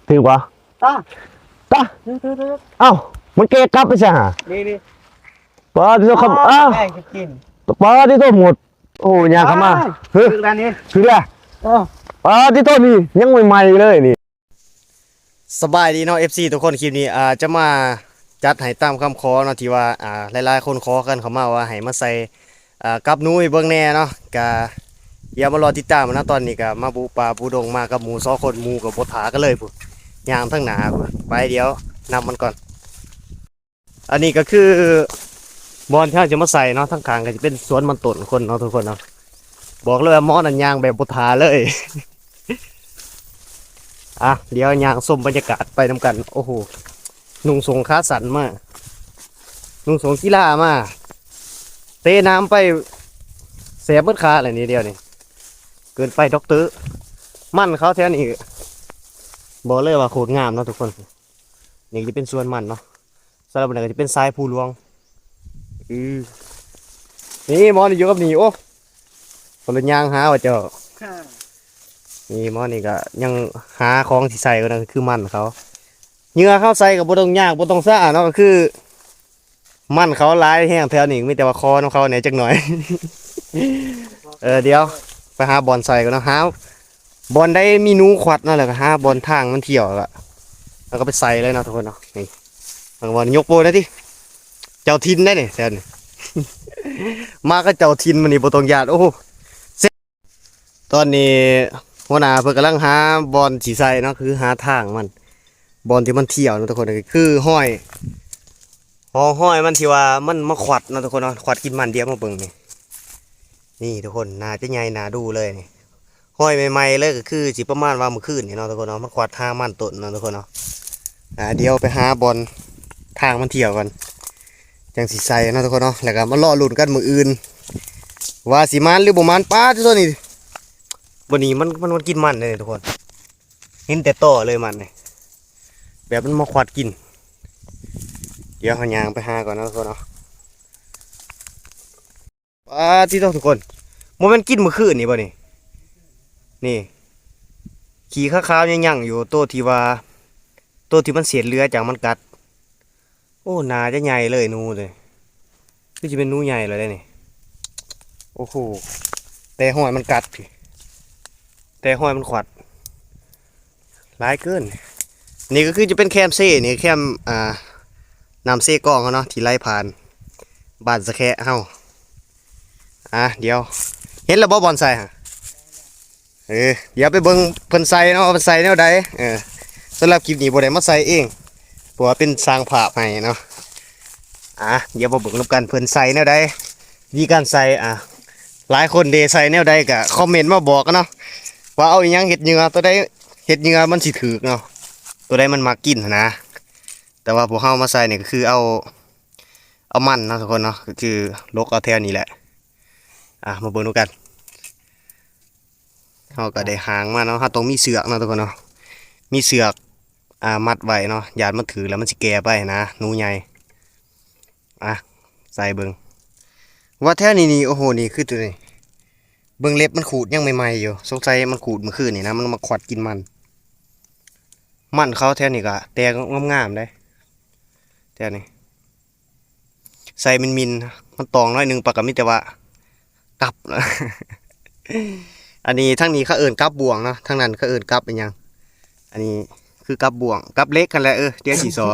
ຖືກບໍ່? ຕາ ຕາ ຖືກໆໆ ເອົ້າ ມັນແກ່ກັບໄປຊະຫາ ນີ້ໆ ປາດຕິໂທ ຄຳ ອ້າວ ອ້າຍ ຊິກິນ ປາດຕິໂທ ໝົດ ໂອ້ ຍ່າງເຂົ້າມາ ອ້າຍ ເຮີ້ຍ ຖືກແລ້ວນີ້ ຖືກແລ້ວ ເອີ ປາດຕິໂທ ນີ້ຍັງໃໝ່ໆຢູ່ເລີຍນີ້. ສະບາຍດີເນາະ ເອັຟຊີ ທຸກຄົນ ຄລິບນີ້ ອ່າ ຈະມາຈັດໃຫ້ຕາມຄຳຂໍເນາະ ທີ່ວ່າ ອ່າ ຫຼາຍໆຄົນຂໍກັນເຂົ້າມາວ່າໃຫ້ມາໃສ່ ອ່າ ກັບໜູໃຫ້ເບິ່ງແດ່ເນາະ ກະດຽວມາລໍຕິດຕາມນະ. ຕອນນີ້ກະມາບຸປ່າບຸດົງ ມາກັບໝູ່ສອງຄົນ ໝູ່ກໍບໍ່ຖ້າກັນເລີຍພຸ້ນ ຍ່າງທາງໜ້າພຸ້ນ ໄປ ດຽວນຳມັນກ່ອນ. ອັນນີ້ກໍຄືບ່ອນທີ່ເຮົາຈະມາໃສ່ເນາະ ທາງຂ້າງກໍຈະເປັນສວນມັນຕົ້ນຄົນເນາະ ທຸກຄົນເນາະ ບອກເລີຍວ່າໝໍນັ້ນຍ່າງແບບບໍ່ຖ້າເລີຍ. ອ່ະ ດຽວຍ່າງຊົມບັນຍາກາດໄປນຳກັນ. ໂອ້ໂຫ ນຸ່ງສົ້ງຂາສັ້ນມາ ນຸ່ງສົ້ງກິລາມາ ເຕະນ້ຳໄປແສບເບິດຂາແລ້ວນີ້ ດຽວນີ້ ເກີນໄປດອກເຕີ. ມັນເຂົາແຖວນີ້ ບອກເລີຍວ່າໂຄດງາມເນາະ ທຸກຄົນ. ນີ້ຈະເປັນສວນມັນເນາະ ສຳລັບອັນນັ້ນກໍຈະເປັນຊາຍພູຫຼວງ. ອື ນີ້ໝໍນີ້ຢູ່ກັບນີ້ ໂອ້ ຄົນລະຍ່າງຫາວ່າເຈົ້າ ນີ້ໝໍນີ້ກໍຍັງຫາຂອງຊິໃສ່ກໍນັ້ນ ຄືມັນເຂົາ ເຫຍື່ອເຮົາໃສ່ກໍບໍ່ຕ້ອງຍາກ ບໍ່ຕ້ອງຊ້າເນາະ ກໍຄືມັນເຂົາຫຼາຍແຮງແຖວນີ້ ມີແຕ່ວ່າຂໍນຳເຂົາແດ່ຈັກໜ້ອຍ. ເອີ ດຽວໄປຫາບ່ອນໃສ່ກ່ອນເນາະ ຫາ ບ່ອນໃດມີໜູຂວັດເນາະ ແລ້ວກໍຫາບ່ອນທາງມັນທ່ຽວ ແລ້ວກໍ ແລ້ວກໍໄປໃສ່ເລີຍເນາະ ທຸກຄົນເນາະ. ນີ້ ທາງບ່ອນຍົກໂປ້ໄດ້ຕິ ເຈົ້າຖິ່ນໄດ໋ນີ້ ແຊບນີ້ ມາກັບເຈົ້າຖິ່ນມື້ນີ້ບໍ່ຕ້ອງຢ້ານ. ໂອ້ໂຫ ຕອນນີ້ຫົວໜ້າເພິ່ນກຳລັງຫາບ່ອນຊິໃສ່ເນາະ ຄືຫາທາງມັນ ບ່ອນທີ່ມັນທ່ຽວເນາະ ທຸກຄົນ ຄືຮອຍ ຮອຍມັນທີ່ວ່າມັນມາຂວັດເນາະ ທຸກຄົນເນາະ ຂວັດກິນມັນ. ດຽວມາເບິ່ງນີ້ ນີ້ທຸກຄົນ ໜ້າຈະໃຫຍ່ໜ້າດູເລີຍນີ້ ຮອຍໃໝ່ໆເລີຍ ກໍຄືຊິປະມານວ່າມື້ຄືນນີ້ເນາະ ທຸກຄົນເນາະ ມັນຂວັດຫາມັນຕົ້ນເນາະ ທຸກຄົນເນາະ. ອ່າ ດຽວໄປຫາບ່ອນທາງມັນທ່ຽວກ່ອນ ຈັ່ງຊິໃສ່ເນາະ ທຸກຄົນເນາະ ແລ້ວກໍມາລໍລຸ້ນກັນມື້ອື່ນ ວ່າຊິໝານຫຼືບໍ່ໝານ. ປາດ ໂທ້ ນີ້ ບັດນີ້ມັນ ມັນ ມັນກິນມັນເດ້ ທຸກຄົນ ເຫັນແຕ່ຕໍເລີຍມັນນີ້ ແບບມັນມາຂວັດກິນ. ດຽວເຮົາຍ່າງໄປຫາກ່ອນເນາະ ທຸກຄົນເນາະ. ປາດຕິໂທ ທຸກຄົນ ບໍ່ແມ່ນກິນມື້ຄືນນີ້ບໍ່ນີ້? ນີ້ ຂີ້ຂາວໆຍັງໆຢູ່ ໂຕທີ່ວ່າ ໂຕທີ່ມັນເສດເຫຼືອຈາກມັນກັດ. ໂອ້ ໜ້າຈະໃຫຍ່ເລີຍໜູເດ້ ຄືຊິເປັນໜູໃຫຍ່ແລ້ວເດ້ນີ້. ໂອ້ໂຫ ແຕ່ຮອຍມັນກັດພີ້ ແຕ່ຮອຍມັນຂວັດ ຫຼາຍເກີນ. ນີ້ກໍຄືຈະເປັນແຄມເຊ ນີ້ແຄມ ອ່າ ນ້ຳເຊກອງເຮົາເນາະ ທີ່ໄຫຼຜ່ານບ້ານສະແຄະເຮົາ. ອ່າ ດຽວ ເຫັນແລ້ວບໍ່ບ່ອນໃສ່ຫະ? ເອີ ດຽວໄປເບິ່ງເພິ່ນໃສ່ເນາະ ວ່າເພິ່ນໃສ່ແນວໃດ. ເອີ ສຳລັບຄລິບນີ້ບໍ່ໄດ້ມາໃສ່ເອງ ເພາະວ່າເປັນຊ່າງພາບໃຫ້ເນາະ. ອ່າ ດຽວມາເບິ່ງນຳກັນເພິ່ນໃສ່ແນວໃດ ວິທີການໃສ່. ອ່າ ຫຼາຍຄົນເດໃສ່ແນວໃດກໍຄອມເມັນມາບອກກັນເນາະ ວ່າເອົາອີ່ຫຍັງເຮັດເຫຍື່ອ ໂຕໃດເຮັດເຫຍື່ອມັນຊິຖືກເນາະ ໂຕໃດມັນມັກກິນຫັ້ນນະ. ແຕ່ວ່າພວກເຮົາມາໃສ່ນີ້ກໍຄືເອົາ ເອົາມັນເນາະ ທຸກຄົນເນາະ ກໍຄືຫຼົກເອົາແຖວນີ້ແຫຼະ. ອ່າ ມາເບິ່ງນຳກັນ ເຮົາກໍໄດ້ຫາງມາເນາະ ເຮົາຕ້ອງມີເຊືອກເນາະ ທຸກຄົນເນາະ ມີເຊືອກ ອ່າ ມັດໄວ້ເນາະ ຢ້ານມັນຖືກແລ້ວມັນຊິແກ່ໄປນະ ໜູໃຫຍ່. ອ່ະ ໃສ່ເບິ່ງ ວ່າແຖວນີ້ນີ້ ໂອ້ໂຫ ນີ້ຄືໂຕນີ້ ເບິ່ງເລັບມັນຂູດຍັງໃໝ່ໆຢູ່ ສົງໄສມັນຂູດມື້ຄືນນີ້ນະ ມັນມາຂວັດກິນມັນ. ມັນເຂົາແຖວນີ້ກໍແຕ່ງງາມໆເດ້ ແຖວນີ້ ໃສ່ມິນໆ ມັນຕອງໜ້ອຍໜຶ່ງ ປາກະມີແຕ່ວ່າກັບ. ອັນນີ້ ທາງນີ້ເຂົາເອີ້ນກັບບ່ວງເນາະ ທາງນັ້ນເຂົາເອີ້ນກັບອີ່ຫຍັງ? ອັນນີ້ຄືກັບບ່ວງ ກັບເຫຼັກຫັ້ນແຫຼະ. ເອີ ດຽວຊິສໍ້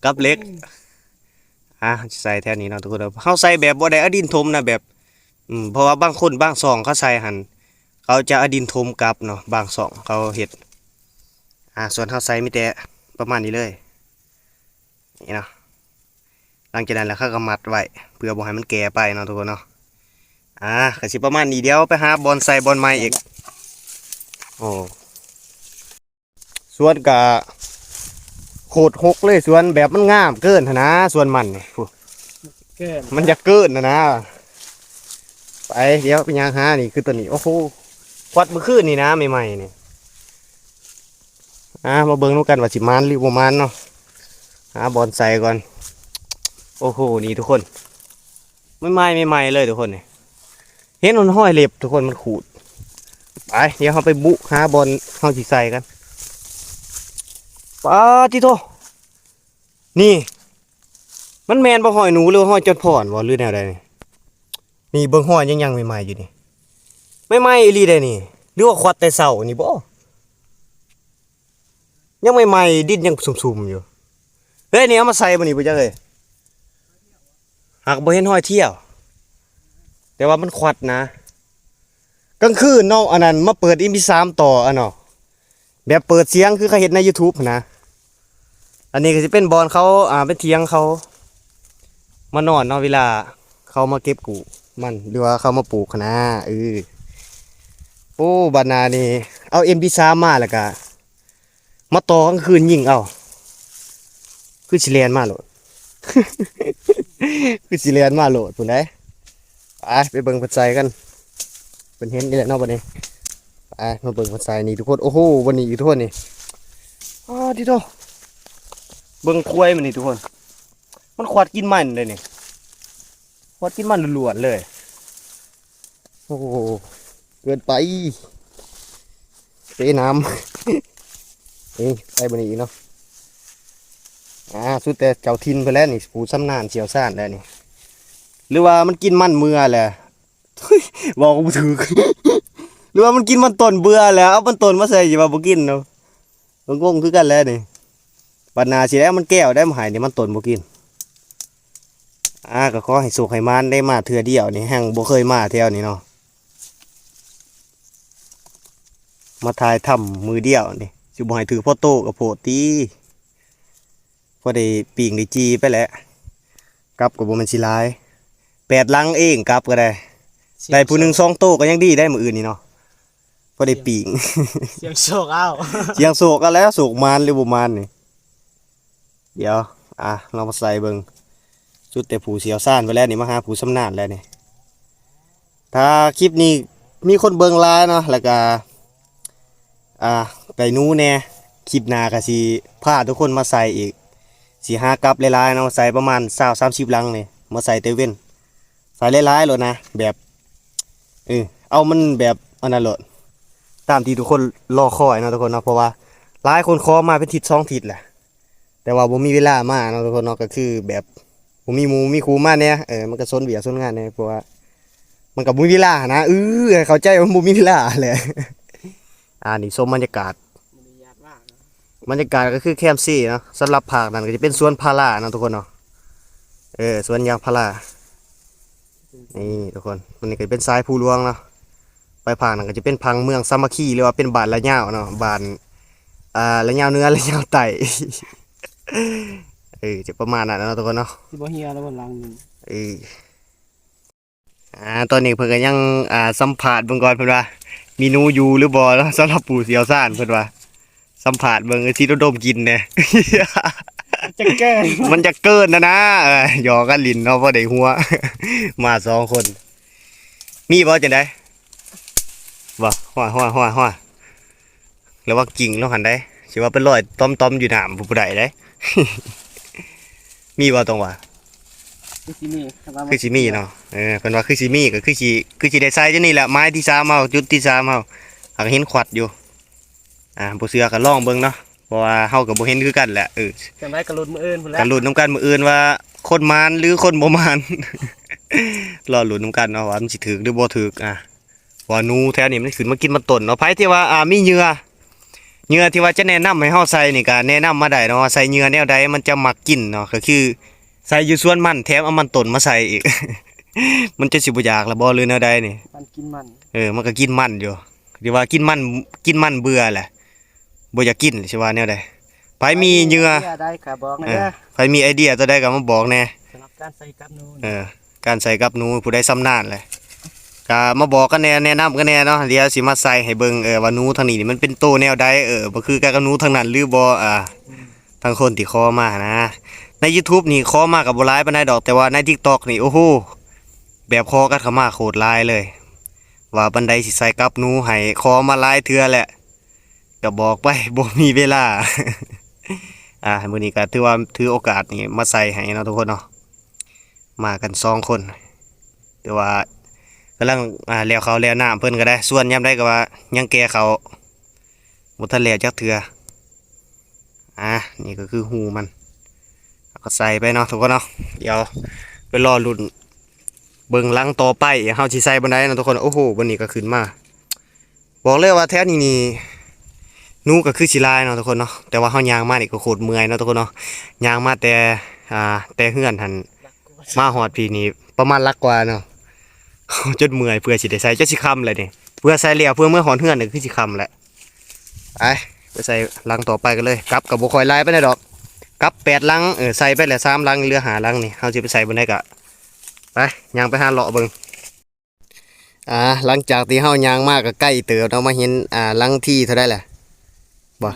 ກັບເຫຼັກ. ອ່າ ໃສ່ແຖວນີ້ເນາະ ທຸກຄົນເດີ ເຮົາໃສ່ແບບບໍ່ໄດ້ເອົາດິນຖົມນະ ແບບ ອືມ ເພາະວ່າບາງຄົນບາງຊ່ອງເຂົາໃສ່ຫັ້ນ ເຂົາຈະເອົາດິນຖົມກັບເນາະ ບາງຊ່ອງເຂົາເຮັດ. ອ່າ ສ່ວນເຮົາໃສ່ມີແຕ່ປະມານນີ້ເລີຍ ນີ້ເນາະ ຫຼັງຈາກນັ້ນແລ້ວເຂົາກໍມັດໄວ້ ເພື່ອບໍ່ໃຫ້ມັນແກ່ໄປເນາະ ທຸກຄົນເນາະ. ອ່າ ກໍຊິປະມານນີ້ ດຽວໄປຫາບ່ອນໃສ່ບ່ອນໃໝ່ອີກ. ໂອ້ ສວນກະໂຄດຮົກເລີຍ ສວນແບບມັນງາມເກີນຫັ້ນນາ ສວນມັນນີ້ ມັນຢາກເກີນຫັ້ນນາ. ໄປ ດຽວໄປຍ່າງຫາ ນີ້ຄືໂຕນີ້ ໂອ້ໂຫ ຂວັດມື້ຄືນນີ້ນາ ໃໝ່ໆນີ້. ອ່າ ມາເບິ່ງນຳກັນວ່າຊິໝານຫຼືບໍ່ໝານເນາະ ຫາບ່ອນໃສ່ກ່ອນ. ໂອ້ໂຫ ນີ້ທຸກຄົນ ໃໝ່ໆ ໃໝ່ໆເລີຍທຸກຄົນນີ້ ເຫັນຮອຍເລັບທຸກຄົນ ມັນຂູດ. ໄປ ດຽວເຮົາໄປບຸຫາບ່ອນເຮົາຊິໃສ່ກັນ. ປາດຕິໂທ ນີ້ ມັນແມ່ນບໍ່ຮອຍໜູ ຫຼືຮອຍຈອນພອນບໍ່ ຫຼືແນວໃດນີ້? ນີ້ເບິ່ງຮອຍຍັງໆໃໝ່ໆຢູ່ນີ້ ໃໝ່ໆອີ່ຫຼີເດ້ນີ້ ຫຼືວ່າຂວັດແຕ່ເຊົ້ານີ້ບໍ່? ຍັງໃໝ່ໆ ດິນຍັງຊຸ່ມໆຢູ່. ເອີຍ ນີ້ເອົາມາໃສ່ບໍ່ນີ້ ບໍ່ຈັກເອີຍ. ຫາກບໍ່ເຫັນຮອຍທຽວ ແຕ່ວ່າມັນຂວັດນະ. ກາງຄືນເນາະ ອັນນັ້ນມາເປີດເອັມພີສາມຕໍ່ ອັນເນາະ ແບບເປີດສຽງຄືເຂົາເຮັດໃນຢູທູບຫັ້ນນະ. ອັນນີ້ກໍຊິເປັນບ່ອນເຂົາ ອ່າ ເປັນຖຽງເຂົາມານອນເນາະ ເວລາເຂົາມາເກັບກູ້ມັນ ຫຼືວ່າເຂົາມາປູກຫັ້ນນະ. ເອີ ໂອ້ ບາດໜ້ານີ້ເອົາເອັມພີສາມມາ ແລ້ວກະມາຕໍ່ກາງຄືນຍິງເອົາ ຄືຊິແລ່ນມາໂລດ ຄືຊິແລ່ນມາໂລດພຸ້ນໃດ໋. ໄປ ໄປເບິ່ງເພິ່ນໃສ່ກັນ ເພິ່ນເຫັນນີ້ແຫຼະເນາະບັດນີ້. ໄປ ມາເບິ່ງເພິ່ນໃສ່ນີ້ທຸກຄົນ. ໂອ້ໂຫ ບັດນີ້ອີກທຸກຄົນນີ້ ອ້າ ຕິໂທ ເບິ່ງຄວາຍມັນນີ້ທຸກຄົນ ມັນຂວັດກິນມັນເດ້ນີ້ ຂວັດກິນມັນລ້ວນໆເລີຍ. ໂອ້ໂຫ ເກີນໄປ ເປນ້ຳ ເອີຍ ໃສ່ບໍ່ນີ້ອີກເນາະ. ອ່າ ສຸດແຕ່ເຈົ້າຖິ່ນເພິ່ນແຫຼະນີ້ ຜູ້ຊຳນານຊ່ຽວຊານແຫຼະນີ້. ຫຼືວ່າມັນກິນມັນເມື່ອແຫຼະ ເວົ້າບໍ່ຖືກ ຫຼືວ່າມັນກິນມັນຕົ້ນເບື່ອແລ້ວ ເອົາມັນຕົ້ນມາໃສ່ ຊິວ່າບໍ່ກິນເນາະ. ກໍງົງຄືກັນແຫຼະນີ້. ບັດໜ້າຊິແລ້ວມັນແກ້ວໄດ້ ມາໃຫ້ນີ້ມັນຕົ້ນບໍ່ກິນ. ອ່າ ກໍຂໍໃຫ້ໂຊກໃຫ້ໝານໄດ້ ມາເທື່ອດຽວນີ້ ແຮ່ງບໍ່ເຄີຍມາແຖວນີ້ເນາະ ມາຖ່າຍທຳມື້ດຽວນີ້ ຊິບໍ່ໃຫ້ຖືກພໍໂຕກໍໂພດຕິ. ພໍໄດ້ປີ້ງໄດ້ຈີ່ໄປແຫຼະ ກັບກໍບໍ່ແມ່ນຊິຫຼາຍ ແປດຫຼັງເອງ ກັບກໍໄດ້ ໄດ້ຜູ້ໜຶ່ງສອງໂຕກໍຍັງດີໄດ໋ ມື້ອື່ນນີ້ເນາະ. ພໍໄດ້ປີ້ງ ສ່ຽງໂຊກເອົາ ສ່ຽງໂຊກເອົາແລ້ວ ໂຊກໝານຫຼືບໍ່ໝານນີ້. ດຽວ ອ່າ ລອງມາໃສ່ເບິ່ງ ສຸດແຕ່ຜູ້ຊ່ຽວຊານໄປແລ້ວນີ້ ມາຫາຜູ້ຊຳນານແລ້ວນີ້. ຖ້າຄລິບນີ້ມີຄົນເບິ່ງຫຼາຍເນາະ ແລ້ວກະ ອ່າ ໄດ້ໜູແດ່ ຄລິບໜ້າກະຊິພາທຸກຄົນມາໃສ່ອີກ ຊິຫາກັບຫຼາຍໆເນາະ ໃສ່ປະມານຊາວສາມສິບຫຼັງນີ້ ມາໃສ່ແຕ່ເວັນ ໃສ່ຫຼາຍໆໂລດນະ ແບບ ເອີ ເອົາມັນແບບອັນນັ້ນໂລດ ຕາມທີ່ທຸກຄົນລໍຄອຍເນາະທຸກຄົນເນາະ. ເພາະວ່າຫຼາຍຄົນຂໍມາເປັນທິດສອງທິດແຫຼະ ແຕ່ວ່າບໍ່ມີເວລາມາເນາະທຸກຄົນເນາະ. ກໍຄືແບບບໍ່ມີໝູ່ມີຄູ່ມາແດ່ ເອີ ມັນກໍສົນວຽກສົນງານແດ່ ເພາະວ່າມັນກໍບໍ່ມີເວລາຫັ້ນນະ ເອີ ໃຫ້ເຂົ້າໃຈວ່າມັນບໍ່ມີເວລາແຫຼະ. ອ່າ ນີ້ຊົມບັນຍາກາດ ບັນຍາກາດກໍຄືແຄມຊີເນາະ ສຳລັບພາກນັ້ນກໍຈະເປັນສວນພາລາເນາະທຸກຄົນເນາະ ເອີ ສວນຢາງພາລາ ນີ້ທຸກຄົນ. ອັນນີ້ກໍເປັນສາຍພູຫຼວງເນາະ ໄປພາກນັ້ນກໍຈະເປັນພັງເມືອງສາມັກຄີ ຫຼືວ່າເປັນບ້ານລະຍາວເນາະ ບ້ານ ອ່າ ລະຍາວເໜືອ ລະຍາວໃຕ້ ເອີ ຈະປະມານນັ້ນເນາະທຸກຄົນເນາະ ຊິບໍ່ເຮຍແລ້ວບໍ່ຫຼັງໜຶ່ງ ເອີ. ອ່າ ຕອນນີ້ເພິ່ນກໍຍັງ ອ່າ ສຳພາດເບິ່ງກ່ອນ ເພິ່ນວ່າມີໜູຢູ່ຫຼືບໍ່ເນາະ ສຳລັບຜູ້ຊ່ຽວຊານ ເພິ່ນວ່າ ສຳພາດເບິ່ງ ເອີ ຊິດົມໆກິນແດ່ ມັນຈະເກີນ ມັນຈະເກີນນະນະ ເອີ ຫຍອກກັນຫຼິ້ນເນາະ ພໍໄດ້ຫົວ ມາສອງຄົນ ມີບໍ່ຈັ່ງໃດ ບໍ່ ຮວຍໆໆ ລະວັງກິ້ງລົງຫັ້ນໃດ໋ ຊິວ່າໄປລອຍຕ່ອມໆຢູ່ນ້ຳ ຜູ້ໃດໃດ໋ ມີບໍ່ ຕ້ອງວ່າ ຄືຊິມີ ຄືຊິມີເນາະ ເອີ ເພິ່ນວ່າຄືຊິມີ ກໍຄືຊິ ຄືຊິໄດ້ໃສ່ຢູ່ນີ້ແຫຼະ ໄມ້ທີສາມເຮົາ ຈຸດທີສາມເຮົາ ຫາກເຫັນຂວັດຢູ່ ອ່າ ບໍ່ເຊື່ອກໍລອງເບິ່ງເນາະ ເພາະວ່າເຮົາກໍບໍ່ເຫັນຄືກັນແຫຼະ ເອີ ຈັ່ງໃດກໍລຸ້ນມື້ອື່ນພຸ້ນແຫຼະ ກໍລຸ້ນນຳກັນມື້ອື່ນວ່າຄົນໝານ ຫຼື ຄົນບໍ່ໝານ ລໍລຸ້ນນຳກັນເນາະ ວ່າມັນຊິຖືກ ຫຼື ບໍ່ຖືກ ອ່າ ວ່າໜູແຖວນີ້ມັນຂຶ້ນມາກິນມັນຕົ້ນເນາະ. ໃຜທີ່ວ່າ ອ່າ ມີເຫຍື່ອ ເຫຍື່ອທີ່ວ່າຈະແນະນຳໃຫ້ເຮົາໃສ່ນີ້ ກະແນະນຳມາໄດ້ເນາະ ວ່າໃສ່ເຫຍື່ອແນວໃດມັນຈະມັກກິນເນາະ ກໍຄືໃສ່ຢູ່ສວນມັນ ແຖມເອົາມັນຕົ້ນມາໃສ່ອີກ ມັນຈະຊິບໍ່ຢາກລະບໍ່ ຫຼືແນວໃດນີ້ ມັນກິນມັນ ເອີ ມັນກໍກິນມັນຢູ່ ທີ່ວ່າກິນມັນ ກິນມັນເບື່ອແຫຼະ ບໍ່ຢາກກິນ ຊິວ່າແນວໃດ? ໃຜມີເຫຍື່ອ ໃຜມີໄອເດຍໄດ້ກໍບອກແດ່ ເອີ ໃຜມີໄອເດຍຕົວໃດກໍມາບອກແດ່ ສຳລັບການໃສ່ກັບໜູ ເອີ ການໃສ່ກັບໜູ ຜູ້ໃດຊຳນານແຫຼະ ກໍມາບອກກັນແດ່ ແນະນຳກັນແດ່ເນາະ ດຽວຊິມາໃສ່ໃຫ້ເບິ່ງ ເອີ ວ່າໜູທາງນີ້ນີ້ມັນເປັນໂຕແນວໃດ ເອີ ບໍ່ຄືກັນກັບໜູທາງນັ້ນຫຼືບໍ່ ອ່າ ອືມ ທາງຄົນທີ່ຂໍມານະ ໃນຢູທູບນີ້ຂໍມາກໍບໍ່ຫຼາຍປານໃດດອກ ແຕ່ວ່າໃນຕິກຕັອກນີ້ ໂອ້ໂຫ ແບບຂໍກັນເຂົ້າມາໂຄດຫຼາຍເລີຍ ວ່າບັນໄດຊິໃສ່ກັບໜູໃຫ້ ຂໍມາຫຼາຍເທື່ອແລ້ວ ກໍບອກໄປ ບໍ່ມີເວລາ ອ່າ ມື້ນີ້ກໍຖືວ່າຖືໂອກາດນີ້ມາໃສ່ໃຫ້ເນາະທຸກຄົນເນາະ ມາກັນສອງຄົນ ແຕ່ວ່າກຳລັງ ອ່າ ແລ້ວເຂົ້າແລ້ວນ້ຳ ເພິ່ນກໍໄດ້ ສ່ວນຍາມໃດກໍວ່າຍັງແກ່ເຂົ້າບໍ່ທັນແລ້ວຈັກເທື່ອ ອ່າ ນີ້ກໍຄືຮູມັນ ເຮົາກໍໃສ່ໄປເນາະທຸກຄົນເນາະ. ດຽວໄປລໍລຸ້ນເບິ່ງຫຼັງຕໍ່ໄປ ເຮົາຊິໃສ່ບ່ອນໃດເນາະທຸກຄົນ. ໂອ້ໂຫ ບ່ອນນີ້ກໍຂຶ້ນມາ ບອກເລີຍວ່າແຖວນີ້ນີ້ ໜູກໍຄືຊິຫຼາຍເນາະທຸກຄົນເນາະ. ແຕ່ວ່າເຮົາຍ່າງມານີ້ກໍໂຄດເມື່ອຍເນາະທຸກຄົນເນາະ. ຍ່າງມາແຕ່ ອ່າ ແຕ່ເຮືອນຫັ້ນ ມາຮອດພີ້ນີ້ປະມານຫຼັກກວ່າເນາະ ຈົນເມື່ອຍ ເພື່ອຊິໄດ້ໃສ່ ຈົນຊິຄ່ຳແລ້ວນີ້. ເພື່ອໃສ່ແລ້ວ ເພື່ອເມືອຮອດເຮືອນນີ້ຄືຊິຄ່ຳແລ້ວ. ໄປ ໄປໃສ່ຫຼັງຕໍ່ໄປກັນເລີຍ. ກັບກໍບໍ່ຄ່ອຍຫຼາຍປານໃດດອກ ກັບແປດຫຼັງ ເອີ ໃສ່ໄປແລ້ວສາມຫຼັງ ເຫຼືອຫ້າຫຼັງນີ້ ເຮົາຊິໄປໃສ່ບ່ອນໃດກໍໄປ ຍ່າງໄປຫາເລາະເບິ່ງ. ອ່າ ຫຼັງຈາກທີ່ເຮົາຍ່າງມາກໍໃກ້ເຕີບເນາະ ມາເຫັນ ອ່າ ຫຼັງທີເທົ່າໃດແຫຼະ ບໍ່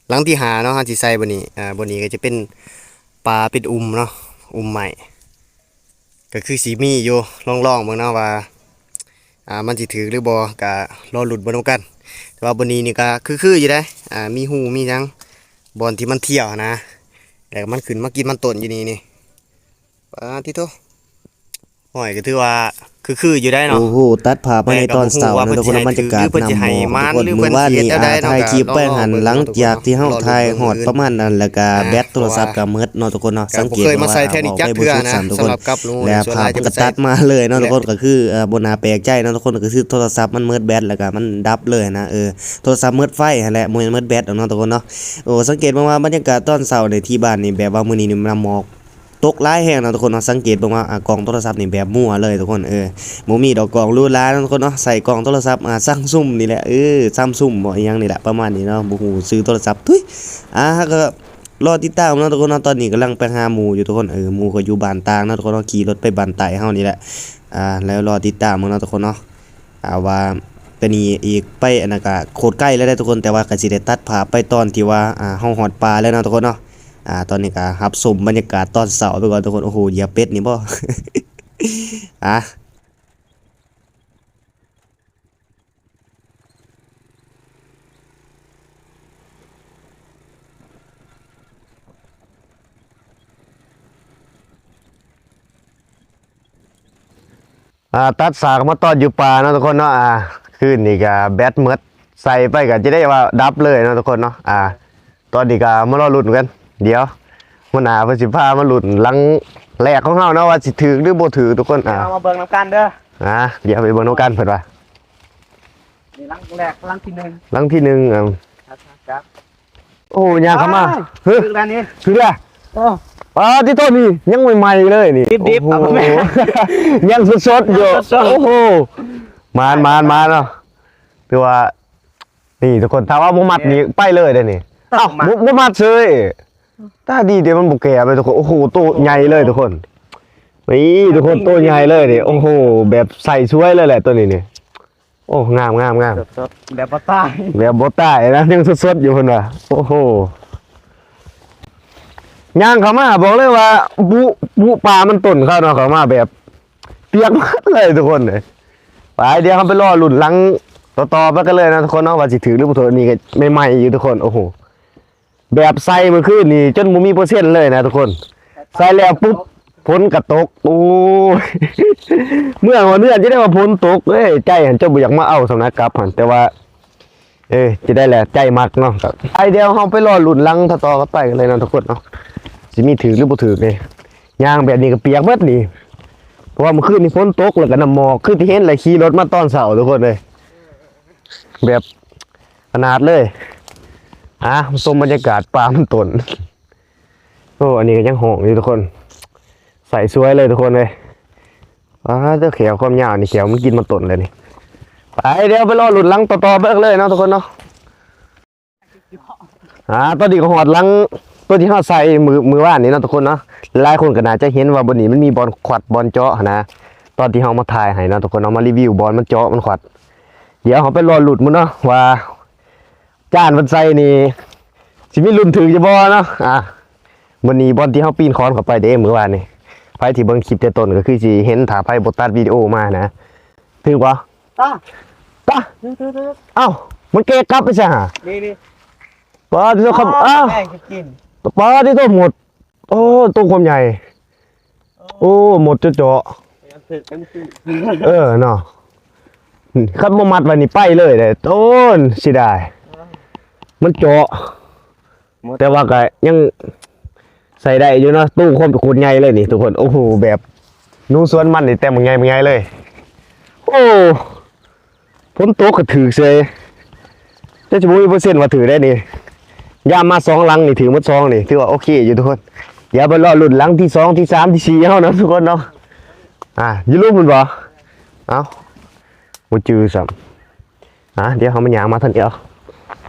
ຫຼັງທີຫ້າເນາະ ເຮົາຊິໃສ່ບ່ອນນີ້. ອ່າ ບ່ອນນີ້ກໍຈະເປັນປ່າ ເປັນອຸ່ມເນາະ ອຸ່ມໄມ້ ກໍຄືຊິມີຢູ່ ລອງໆເບິ່ງເນາະວ່າ ອ່າ ມັນຊິຖືກຫຼືບໍ່ ກໍລໍລຸ້ນເບິ່ງນຳກັນ. ແຕ່ວ່າບ່ອນນີ້ນີ້ກໍຄືໆຢູ່ເດ້ ອ່າ ມີຮູມີຫຍັງ ບ່ອນທີ່ມັນທ່ຽວນະ ແລ້ວມັນຂຶ້ນມາກິນມັນຕົ້ນຢູ່ນີ້ນີ້. ປາດຕິໂທ ຫ້ອຍ ກໍຖືວ່າຄືໆຢູ່ໄດ໋ເນາະ. ໂອ້ໂຫ ຕັດພາບມາໃນຕອນເຊົ້າເນາະທຸກຄົນເນາະ ບັນຍາກາດນ້ຳໝອກທຸກຄົນ. ມື້ວານນີ້ ອ່າ ຖ່າຍຄລິບໄປຫັ້ນ ຫຼັງຈາກທີ່ເຮົາຖ່າຍຮອດປະມານນັ້ນ ແລ້ວກໍແບັດໂທລະສັບກໍໝົດເນາະທຸກຄົນເນາະ. ສັງເກດເບິ່ງວ່າອອກໄປບໍ່ສຸດຊ້ຳທຸກຄົນ ແລ້ວພາບມັນກໍຕັດມາເລີຍເນາະທຸກຄົນ. ກໍຄື ເອີ ບໍ່ໜ້າແປກໃຈເນາະທຸກຄົນ ກໍຄືໂທລະສັບມັນໝົດແບັດ ແລ້ວກໍມັນດັບເລີຍນະ. ເອີ ໂທລະສັບໝົດໄຟຫັ້ນແຫຼະ ບໍ່ແມ່ນໝົດແບັດດອກເນາະທຸກຄົນເນາະ. ໂອ້ ສັງເກດເບິ່ງວ່າບັນຍາກາດຕອນເຊົ້າໃນທີ່ບ້ານນີ້ ແບບວ່າມື້ນີ້ນີ້ນ້ຳໝອກ ຕົກຫຼາຍແຮງເນາະທຸກຄົນເນາະ. ສັງເກດເບິ່ງວ່າ ອ່າ ກ້ອງໂທລະສັບນີ້ແບບມົວເລີຍທຸກຄົນ. ເອີ ບໍ່ມີດອກກ້ອງຫຼູຫຼາເນາະທຸກຄົນເນາະ ໃຊ້ກ້ອງໂທລະສັບ ອ່າ ຊັມຊຸງນີ້ແຫຼະ ເອີ ຊັມຊຸງບໍ ອີ່ຫຍັງນີ້ແຫຼະ ປະມານນີ້ເນາະ ບໍ່ຮູ້ຊື່ໂທລະສັບ. ທຸຍ ອ່າ ເຮົາກໍລໍຕິດຕາມເນາະທຸກຄົນເນາະ. ຕອນນີ້ກຳລັງໄປຫາໝູ່ຢູ່ທຸກຄົນ ເອີ ໝູ່ກໍຢູ່ບ້ານຕ່າງເນາະທຸກຄົນເນາະ ຂີ່ລົດໄປບ້ານໃຕ້ເຮົານີ້ແຫຼະ. ອ່າ ແລ້ວລໍຕິດຕາມເບິ່ງເນາະທຸກຄົນເນາະ. ອ່າ ວ່າແຕ່ນີ້ອີກໄປອັນນັ້ນກະໂຄດໄກແລ້ວເດ້ທຸກຄົນ ແຕ່ວ່າກະຊິໄດ້ຕັດພາບໄປຕອນທີ່ວ່າ ອ່າ ເຮົາຮອດປ່າແລ້ວເນາະທຸກຄົນເນາະ. ອ່າ ຕອນນີ້ກະຮັບຊົມບັນຍາກາດຕອນເຊົ້າໄປກ່ອນທຸກຄົນ. ໂອ້ໂຫ ຢຽບເປັດນີ້ບໍ່ ອ່າ ອ່າ ຕັດສາກມາຕອນຢູ່ປ່າເນາະທຸກຄົນເນາະ. ອ່າ ຄືນນີ້ກະແບັດໝົດ ໃສ່ໄປກະຈະໄດ້ວ່າດັບເລີຍເນາະທຸກຄົນເນາະ. ອ່າ ຕອນນີ້ກະມາລໍລຸ້ນກັນ ດຽວຫົວໜ້າເພິ່ນຊິພາມາລຸ້ນຫຼັງແລກຂອງເຮົາເນາະ ວ່າຊິຖືກຫຼືບໍ່ຖືກທຸກຄົນ. ອ່າ ເອົາມາເບິ່ງນຳກັນເດີ. ອ່າ ດຽວໄປເບິ່ງນຳກັນເພິ່ນວ່າ ນີ້ຫຼັງແລກ ຫຼັງທີໜຶ່ງ ຫຼັງທີໜຶ່ງ. ອ່າ ໂອ້ ຍ່າງເຂົ້າມາ ອ້າວ ເຮີ້ຍ ຖືກແລ້ວນີ້ ຖືກແລ້ວ. ໂອ້ ປາດຕິໂທ ນີ້ຍັງໃໝ່ໆເລີຍນີ້. ດິບໆ ໂອ້ໂຫ ເອົາມາແມ່ ຍັງສົດໆຢູ່. ຍັງສົດໆ ໂອ້ໂຫ ມານໆໆເນາະ. ຖືວ່າ ນີ້ທຸກຄົນ ຖ້າວ່າບໍ່ມັດນີ້ ແມ່ນ ໄປເລີຍເດ້ນີ້. ເອົ້າ ບໍ່ມັດເສີຍ ຕາດີເດ້ ມັນບໍ່ແກ່ໄປທຸກຄົນ. ໂອ້ໂຫ ໂຕໃຫຍ່ເລີຍທຸກຄົນ. ນີ້ທຸກຄົນ ໂຕໃຫຍ່ເລີຍນີ້. ໂອ້ໂຫ ແບບໃສ່ສວຍເລີຍແຫຼະໂຕນີ້ນີ້. ໂອ້ ງາມໆໆ ແບບບໍ່ຕາຍ ແບບບໍ່ຕາຍນະ ຍັງສົດໆຢູ່ເພິ່ນວ່າ. ໂອ້ໂຫ ຍ່າງເຂົ້າມາ ບອກເລີຍວ່າ ບຸ ບຸປ່າມັນຕົ້ນເຂົ້າເນາະ ເຂົ້າມາແບບປຽກໝົດເລີຍທຸກຄົນເອີຍ. ໄປ ດຽວເຮົາໄປລໍລຸ້ນຫຼັງຕໍ່ໆໄປກັນເລີຍນະທຸກຄົນເນາະ ວ່າຊິຖືກຫຼືບໍ່ຖືກ. ນີ້ກໍໃໝ່ໆຢູ່ທຸກຄົນ. ໂອ້ໂຫ ແບບໃສ່ມື້ຄືນນີ້ຈົນບໍ່ມີເປີເຊັນເລີຍນະທຸກຄົນ. ໃສ່ແລ້ວປຸບ ຝົນກໍຕົກ. ໂອ້ຍ ເມືອຮອດເຮືອນຈະໄດ້ວ່າຝົນຕົກເອີຍ. ໃຈຫັ້ນຈະບໍ່ຢາກມາເອົາສ່ຳນະ ກັບຫັ້ນ ແຕ່ວ່າ ເອີ ຈະໄດ້ແຫຼະ ໃຈມັກເນາະ. ໄປ ດຽວເຮົາໄປລໍລຸ້ນຫຼັງຕໍ່ໆກັນໄປກັນເລີຍເນາະທຸກຄົນເນາະ ຊິມີຖືກຫຼືບໍ່ຖືກເດ້. ຍ່າງແບບນີ້ກໍປຽກເບິດນີ້ ເພາະວ່າມື້ຄືນນີ້ຝົນຕົກ ແລ້ວກໍນ້ຳໝອກ ຄືທີ່ເຫັນແຫຼະ ຂີ່ລົດມາຕອນເຊົ້າທຸກຄົນເອີຍ. ແບບຂະໜາດເລີຍ. ອ່າ ຊົມບັນຍາກາດປ່າມັນຕົ້ນ. ໂອ້ ອັນນີ້ກໍຍັງຮ້ອງຢູ່ທຸກຄົນ ໃສ່ສວຍເລີຍທຸກຄົນເອີຍ. ອ່າ ແຕ່ແຂວຄວາມຍາວນີ້ ແຂວມັນກິນມັນຕົ້ນແລ້ວນີ້. ໄປ ດຽວໄປລໍລຸ້ນຫຼັງຕໍ່ໆເບິ່ງເລີຍເນາະທຸກຄົນເນາະ. ອ່າ ຕອນນີ້ກໍຮອດຫຼັງຕົວທີ່ເຮົາໃສ່ມື້ ມື້ວານນີ້ເນາະທຸກຄົນເນາະ. ຫຼາຍຄົນກໍໜ້າຈະເຫັນວ່າບ່ອນນີ້ມັນມີບ່ອນຂວັດ ບ່ອນເຈາະຫັ້ນນະ ຕອນທີ່ເຮົາມາຖ່າຍໃຫ້ເນາະທຸກຄົນເນາະ ມາຣີວິວບ່ອນມັນເຈາະມັນຂວັດ. ດຽວເຮົາໄປລໍລຸ້ນເບິ່ງເນາະວ່າ ຈານເພິ່ນໃສ່ນີ້ ຊິມີລຸ້ນຖືກຢູ່ບໍ່ເນາະ. ອ່າ ມື້ນີ້ບ່ອນທີ່ເຮົາປີນຄອນເຂົ້າໄປເດ້ ມື້ວານນີ້ ໃຜທີ່ເບິ່ງຄລິບແຕ່ຕົ້ນກໍຄືຊິເຫັນ ຖ້າໃຜບໍ່ຕັດວິດີໂອມານະ. ຖືກບໍ່? ຕາ ຕາ ຖືກໆໆ. ເອົ້າ ມັນແກ່ກັບໄປຊະຫາ. ນີ້ໆ ປາດຕິໂທ ອ້າວ ອ້າວ ແມ່ງກິນ ປາດຕິໂທ ໝົດ. ໂອ້ ໂຕຄວາມໃຫຍ່. ໂອ້ ໂອ້ ໝົດເຈາະໆ. ເອີ ເນາະ ຄັນບໍ່ມັດໄວ້ນີ້ໄປເລີຍເດ້. ໂອ້ ເສຍດາຍ ມັນເຈາະ. ແຕ່ວ່າກໍຍັງໃສ່ໄດ້ຢູ່ເນາະ ຕູ້ຄວາມໂຄດໃຫຍ່ເລີຍນີ້ທຸກຄົນ. ໂອ້ໂຫ ແບບໜູສວນມັນນີ້ແຕ່ບັກໃຫຍ່ບັກໃຫຍ່ເລີຍ. ໂອ້ ຝົນຕົກກໍຖືກເສຍ ແຕ່ຈະບໍ່ມີເປີເຊັນວ່າຖືກໄດ້ນີ້. ຍາມມາສອງຫຼັງນີ້ຖືກໝົດສອງນີ້ ຖືວ່າໂອເຄຢູ່ທຸກຄົນ. ດຽວໄປລໍລຸ້ນຫຼັງທີສອງ ທີສາມ ທີສີ່ເຮົານະທຸກຄົນເນາະ. ອ່າ ຢູ່ລຸ່ມພຸ້ນບໍ່? ເອົ້າ ບໍ່ຈື່ຊ້ຳ. ອ່າ ດຽວເຮົາມາຍ່າງມາທາງນີ້ເອົາ.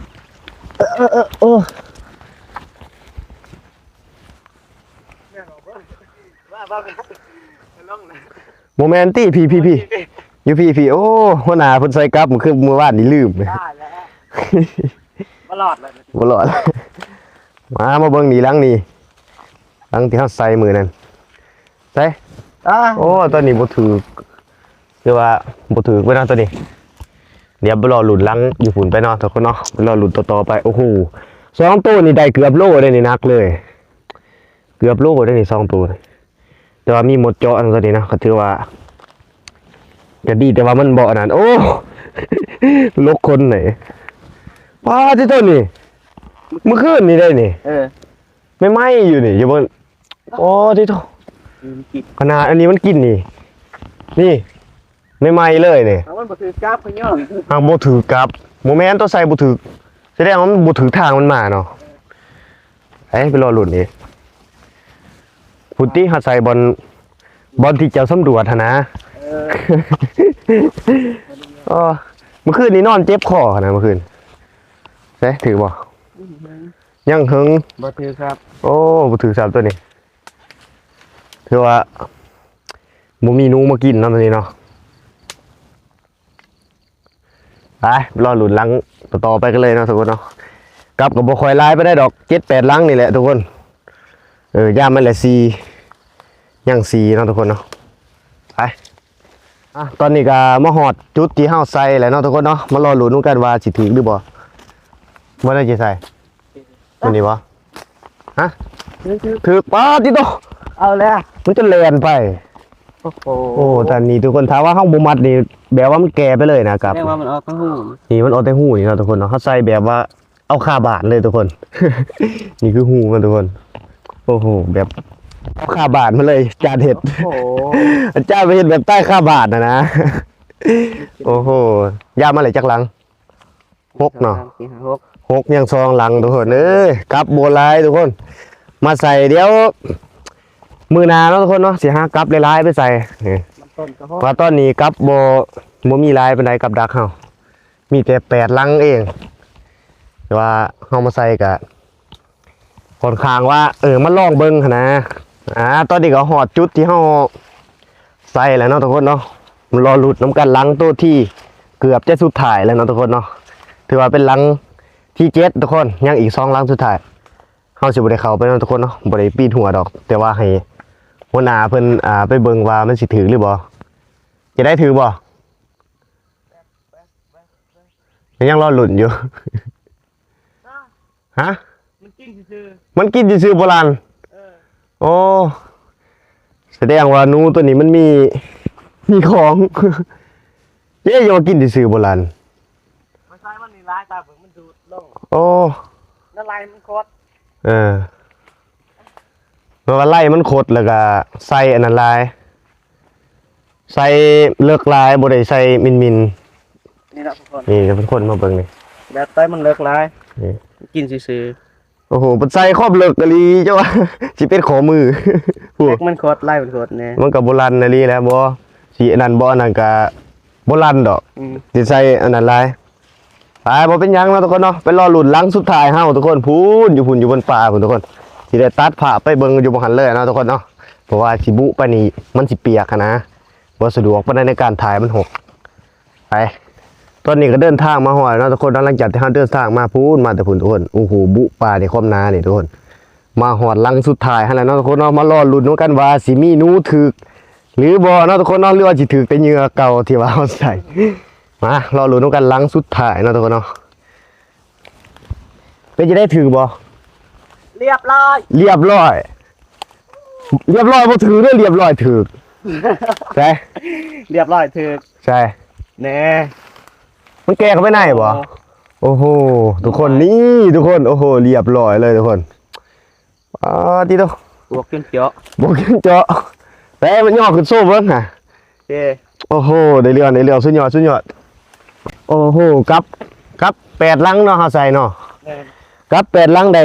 ເອີ ເອີ ເອີ ໂອ້ ບໍ່ແມ່ນຕິ ພີ້ ພີ້ ພີ້ ຢູ່ພີ້ ພີ້. ໂອ້ ຫົວໜ້າເພິ່ນໃສ່ກັບ ຄືມື້ວານນີ້ລືມ ຕາຍແລ້ວ ບໍ່ລອດແລ້ວ ບໍ່ລອດ. ມາ ມາເບິ່ງນີ້ ຫຼັງນີ້ ຫຼັງທີ່ເຮົາໃສ່ມື້ນັ້ນ ໃສ່ ອ່າ ໂອ້ ຕອນນີ້ບໍ່ຖືກ ຄືວ່າບໍ່ຖືກໄປເນາະຕອນນີ້. ດຽວໄປລໍລຸ້ນຫຼັງຢູ່ພຸ້ນໄປເນາະທຸກຄົນເນາະ ໄປລໍລຸ້ນຕໍ່ໆໄປ. ໂອ້ໂຫ ສອງໂຕນີ້ໄດ້ເກືອບໂລເດ້ນີ້ ໜັກເລີຍ ເກືອບໂລເດ້ນີ້ສອງໂຕນີ້. ແຕ່ວ່າມີມົດເຈາະນຳຕົວນີ້ເນາະ ກໍຖືວ່າ ກໍດີ ແຕ່ວ່າມັນບໍ່ອັນນັ້ນ. ໂອ້ ລົກຄົນນີ້ ປາດຕິໂຕນີ້ ມື້ຄືນນີ້ໄດ້ນີ້ ເອີ ໃໝ່ໆຢູ່ນີ້ ຢູ່ເບິ່ງ. ໂອ້ ຕິໂຕ ອືມ ກິນ ຂະໜາດອັນນີ້ມັນກິນນີ້ ນີ້ ໃໝ່ໆເລີຍນີ້. ເອົາ ມັນບໍ່ຖືກກັບ ຂ້ອຍຍ້ອນ ຫາກບໍ່ຖືກກັບ. ບໍ່ແມ່ນ ໂຕໃສ່ບໍ່ຖືກ ສະແດງວ່າມັນບໍ່ຖືກທາງມັນມາເນາະ. ເອີ ໄປລໍລຸ້ນອີກ ພຸ້ນຕິ ຫາໃສ່ບ່ອນ ບ່ອນທີ່ເຈົ້າສຳຫຼວດຫັ້ນນະ. ເອີ ອໍ ມື້ຄືນນີ້ນອນເຈັບຄໍຫັ້ນນະ ມື້ຄືນ. ເດ້ ຖືກບໍ່? ອືມ ຍັງເຫິງ ບໍ່ຖືກຄັບ. ໂອ້ ບໍ່ຖືກຊ້ຳຕົວນີ້ ຖືວ່າບໍ່ມີໜູມາກິນເນາະ ຕົວນີ້ເນາະ. ໄປ ລໍລຸ້ນຫຼັງຕໍ່ໆໄປກັນເລີຍເນາະທຸກຄົນເນາະ. ກັບກໍບໍ່ຄ່ອຍຫຼາຍປານໃດດອກ ເຈັດແປດຫຼັງນີ້ແຫຼະທຸກຄົນ. ເອີ ຍາມມັນແຫຼະສີ່ ຍັງສີ່ເນາະທຸກຄົນເນາະ. ໄປ ອ່ະ ຕອນນີ້ກໍມາຮອດຈຸດທີ່ເຮົາໃສ່ແລ້ວເນາະທຸກຄົນເນາະ. ມາລໍລຸ້ນນຳກັນວ່າຊິຖືກຫຼືບໍ່ ບໍ່ໄດ້ຊິໃສ່ ຕົວນີ້ບໍ່? ຮະ? ຖືກ ຖືກ. ປາດຕິໂຕ ເອົາແລ້ວ ມັນຈະແລ່ນໄປ. ໂອ້ໂຫ ໂອ້ ຕອນນີ້ທຸກຄົນ ຖ້າວ່າເຮົາບໍ່ມັດນີ້ ແບບວ່າມັນແກ່ໄປເລີຍນະ ກັບ ແຕ່ວ່າມັນອອກແຕ່ຫູ ນີ້ມັນອອກແຕ່ຫູນີ້ເນາະທຸກຄົນເນາະ. ເຮົາໃສ່ແບບວ່າເອົາຄາບາດເລີຍທຸກຄົນ ນີ້ຄືຫູມັນທຸກຄົນ. ໂອ້ໂຫ ແບບເອົາຄາບາດມາເລີຍ ຈານເຮັດ ໂອ້ໂຫ ອາຈານໄປເຮັດແບບໃຕ້ຄາບາດນະນະ. ໂອ້ໂຫ ຍາມມາເລີຍຈັກຫຼັງ? ຫົກເນາະ ສີ່ ຫ້າ ຫົກ ຫົກ ຍັງສອງຫຼັງທຸກຄົນເອີຍ. ກັບບໍ່ຫຼາຍທຸກຄົນ ມາໃສ່ ດຽວມື້ໜ້າເນາະທຸກຄົນເນາະ ຊິຫາກັບຫຼາຍໆໄປໃສ່. ນີ້ ມັນຕົ້ນກະຮອກ ວ່າຕອນນີ້ກັບບໍ່ ບໍ່ມີຫຼາຍປານໃດ ກັບດັກເຮົາ ມີແຕ່ແປດຫຼັງເອງ ແຕ່ວ່າເຮົາມາໃສ່ກະ ຂ້ອນຂ້າງວ່າ ເອີ ມາລອງເບິ່ງຫັ້ນນະ. ອ່າ ຕອນນີ້ກໍຮອດຈຸດທີ່ເຮົາໃສ່ແລ້ວເນາະທຸກຄົນເນາະ. ມາລໍລຸ້ນນຳກັນຫຼັງໂຕທີ່ເກືອບຈະສຸດທ້າຍແລ້ວເນາະທຸກຄົນເນາະ. ຖືວ່າເປັນຫຼັງທີເຈັດທຸກຄົນ ຍັງອີກສອງຫຼັງສຸດທ້າຍ. ເຮົາຊິບໍ່ໄດ້ເຂົ້າໄປເນາະທຸກຄົນເນາະ ບໍ່ໄດ້ປີນຫົວດອກ ແຕ່ວ່າໃຫ້ຫົວໜ້າເພິ່ນ ອ່າ ໄປເບິ່ງວ່າມັນຊິຖືກຫຼືບໍ່. ຈະໄດ້ຖືກບໍ່? ກໍຍັງລໍລຸ້ນຢູ່. ຮະ? ມັນກິນຊື່ໆ ມັນກິນຊື່ໆບໍ່ຫຼັນ. ເອີ ໂອ້ ສະແດງວ່າໜູຕົວນີ້ມັນມີ ມີຂອງ. ເຈ້ ຢ່າວ່າກິນຊື່ໆບໍ່ຫຼັນ. ມັນໃສ່ມັນນີ້ຫຼາຍຕາເບິ່ງ ມັນດູດລົງ. ໂອ້ ແລ້ວໄລ່ມັນຂົດ. ເອີ ແປວ່າໄລ່ມັນຂົດ ແລ້ວກະໃສ່ອັນນັ້ນຫຼາຍ ໃສ່ເລິກຫຼາຍ ບໍ່ໄດ້ໃສ່ມິນໆ. ນີ້ເນາະທຸກຄົນ ນີ້ເປັນຄົນມາເບິ່ງນີ້ ແບບໃສ່ມັນເລິກຫຼາຍ ນີ້ ກິນຊື່ໆ. ໂອ້ໂຫ ເພິ່ນໃສ່ຄອບເລິກອີ່ຫຼີ ເຈົ້າວ່າຊິເປັນຂໍ້ມື. ໂອ້ ເລັກມັນຂົດ ໄລ່ມັນຂົດແນ່ ມັນກໍບໍ່ຫຼັນອີ່ຫຼີແຫຼະ. ບໍ່ ຊິອັນນັ້ນບໍ່ ອັນນັ້ນກໍບໍ່ຫຼັນດອກ. ອືມ ຊິໃສ່ອັນນັ້ນຫຼາຍ. ໄປ ບໍ່ເປັນຫຍັງເນາະທຸກຄົນເນາະ ໄປລໍລຸ້ນຫຼັງສຸດທ້າຍເຮົາທຸກຄົນ. ພຸ້ນ ຢູ່ພຸ້ນ ຢູ່ບົນປ່າພຸ້ນທຸກຄົນ ຊິໄດ້ຕັດພາບໄປເບິ່ງຢູ່ບ່ອນຫັ້ນເລີຍເນາະທຸກຄົນເນາະ. ເພາະວ່າຊິບຸໄປນີ້ມັນຊິປຽກຫັ້ນນະ ບໍ່ສະດວກປານໃດໃນການຖ່າຍ ມັນຫົກ. ໄປ ຕອນນີ້ກໍເດີນທາງມາຮອດແລ້ວເນາະທຸກຄົນເນາະ. ຫຼັງຈາກທີ່ເຮົາເດີນທາງມາພຸ້ນ ມາແຕ່ພຸ້ນທຸກຄົນ ໂອ້ໂຫ ບຸປ່ານີ້ຄວາມໜານີ້ທຸກຄົນ. ມາຮອດຫຼັງສຸດທ້າຍຫັ້ນແລ້ວເນາະທຸກຄົນເນາະ. ມາລໍລຸ້ນນຳກັນວ່າຊິມີໜູຖືກຫຼືບໍ່ເນາະທຸກຄົນເນາະ ຫຼືວ່າຊິຖືກແຕ່ເຫຍື່ອເກົ່າທີ່ວ່າເຮົາໃສ່. ມາລໍລຸ້ນນຳກັນຫຼັງສຸດທ້າຍເນາະທຸກຄົນເນາະ. ເປັນຈັ່ງໃດ ຖືກບໍ່? ລຽບຮ້ອຍ ລຽບຮ້ອຍ ລຽບຮ້ອຍບໍ່ຖືກເດີ ລຽບຮ້ອຍຖືກ. ໃສ ລຽບຮ້ອຍຖືກ ໃສ ແນ່ ມັນແກ່ເຂົ້າໄປໃນບໍ່? ໂອ້ ໂອ້ໂຫ ທຸກຄົນ ນີ້ທຸກຄົນ ໂອ້ໂຫ ລຽບຮ້ອຍເລີຍທຸກຄົນ. ປາດຕິໂຕ ບວກຈົນເຈາະ ບວກຈົນເຈາະ. ແຕ່ມັນຍໍຂຶ້ນໂຊເບິ່ງຫາ. ເອີ ໂອ້ໂຫ ໄດ້ເລື່ອງ ໄດ້ເລື່ອງ ສຸດຍອດ ສຸດຍອດ. ໂອ້ໂຫ ກັບ ກັບແປດຫຼັງເນາະ ເຮົາໃສ່ເນາະ. ແມ່ນ ກັບແປດຫຼັງໄດ້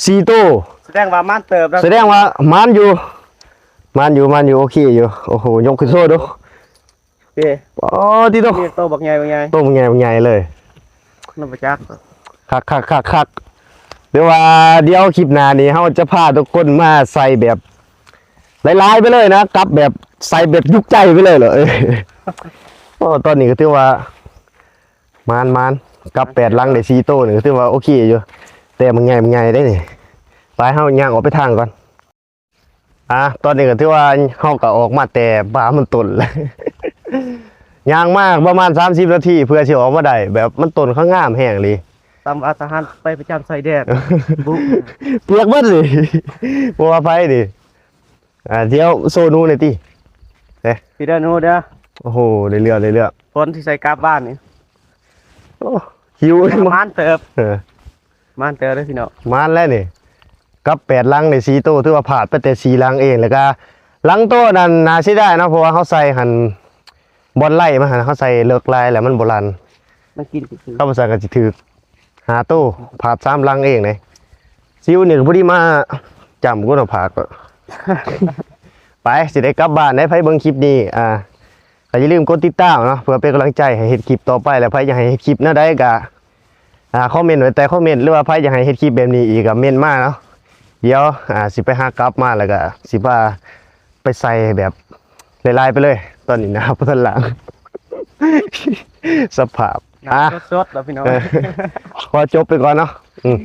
ສີ່ໂຕ. ສະແດງວ່າໝານເຕີບເນາະ ສະແດງວ່າໝານຢູ່ ໝານຢູ່ ໝານຢູ່ ໂອເຄຢູ່. ໂອ້ໂຫ ຍົກຂຶ້ນໂຊດູ. ເດ້ ອໍ ຕິໂຕ ນີ້ໂຕບັກໃຫຍ່ ບັກໃຫຍ່ ໂຕບັກໃຫຍ່ ບັກໃຫຍ່ເລີຍ. ນຳມາຈັກ ຄັກໆໆໆ. ຫຼືວ່າດຽວຄລິບໜ້ານີ້ ເຮົາຈະພາທຸກຄົນມາໃສ່ແບບຫຼາຍໆໄປເລີຍນະ ກັບແບບໃສ່ແບບຈຸໃຈໄປເລີຍເນາະ. ໂອ້ ຕອນນີ້ກໍຖືວ່າ ໝານໆ ກັບແປດຫຼັງໄດ້ສີ່ໂຕນີ້ ກໍຖືວ່າໂອເຄຢູ່ ແຕ່ບັກໃຫຍ່ ບັກໃຫຍ່ເດ້ນີ້. ໄປ ເຮົາຍ່າງອອກໄປທາງກ່ອນ. ອ່າ ຕອນນີ້ກໍຖືວ່າເຮົາກໍອອກມາແຕ່ປ່າມັນຕົ້ນແລ້ວ ຍ່າງມາປະມານສາມສິບນາທີ ເພື່ອຊິອອກມາໄດ້ ແບບມັນຕົ້ນເຂົາງາມແຮງອີ່ຫຼີ. ຕາມວ່າທະຫານໄປປະຈຳຊາຍແດນ ບຸກ ປຽກເບິດເລີຍ ບໍ່ວ່າໃຜນີ້. ອ່າ ດຽວໂຊໜູໜ່ອຍຕິ ເດ້ ພີ່ເດີ ໜູເດີ. ໂອ້ໂຫ ໄດ້ເລື່ອງ ໄດ້ເລື່ອງ. ຝົນທີ່ໃສ່ກັບບ້ານນີ້ ໂອ້ ຫິວ ປະມານເຕີບ ເອີ. ໝານແຕ່ເດີພີ່ນ້ອງ ໝານແລ້ວນີ້ ກັບແປດຫຼັງໄດ້ສີ່ໂຕ ຖືວ່າພາດໄປແຕ່ສີ່ຫຼັງເອງ. ແລ້ວກະຫຼັງໂຕນັ້ນໜ້າເສຍດາຍເນາະ ເພາະວ່າເຮົາໃສ່ຫັ້ນ ບ່ອນໄລ່ມາຫັ້ນ ເຮົາໃສ່ເລິກຫຼາຍແລ້ວມັນບໍ່ລັ່ນ ມັນກິນຊື່ໆ. ຄັນບໍ່ຊັ້ນກໍຊິຖືກຫ້າໂຕ ພາດສາມຫຼັງເອງເດ້. ຊິວນີ້ກໍພໍດີມາຈ້ຳກູເນາະ ພາດກໍ ໄປ ຊິໄດ້ກັບບ້ານໄດ໋. ໃຜເບິ່ງຄລິບນີ້ ອ່າ ກໍຢ່າລືມກົດຕິດຕາມເນາະ ເພື່ອເປັນກຳລັງໃຈໃຫ້ເຮັດຄລິບຕໍ່ໄປ. ແລ້ວໃຜຢາກໃຫ້ເຮັດຄລິບແນວໃດກໍ ອ່າ ຄອມເມັນໄວ້ໃຕ້ຄອມເມັນ ຫຼືວ່າໃຜຢາກໃຫ້ເຮັດຄລິບແບບນີ້ອີກກໍເມັນມາເນາະ. ດຽວ ອ່າ ຊິໄປຫາກັບມາ ແລ້ວກໍຊິພາໄປໃສ່ແບບຫຼາຍໆໄປເລີຍ. ຕອນນີ້ນະ ບໍ່ທັນລ້າງ ສະພາບ ອ່າ ສົດໆແລ້ວພີ່ນ້ອງ ເອີ ຂໍຈົບໄປກ່ອນເນາະ. ອືມ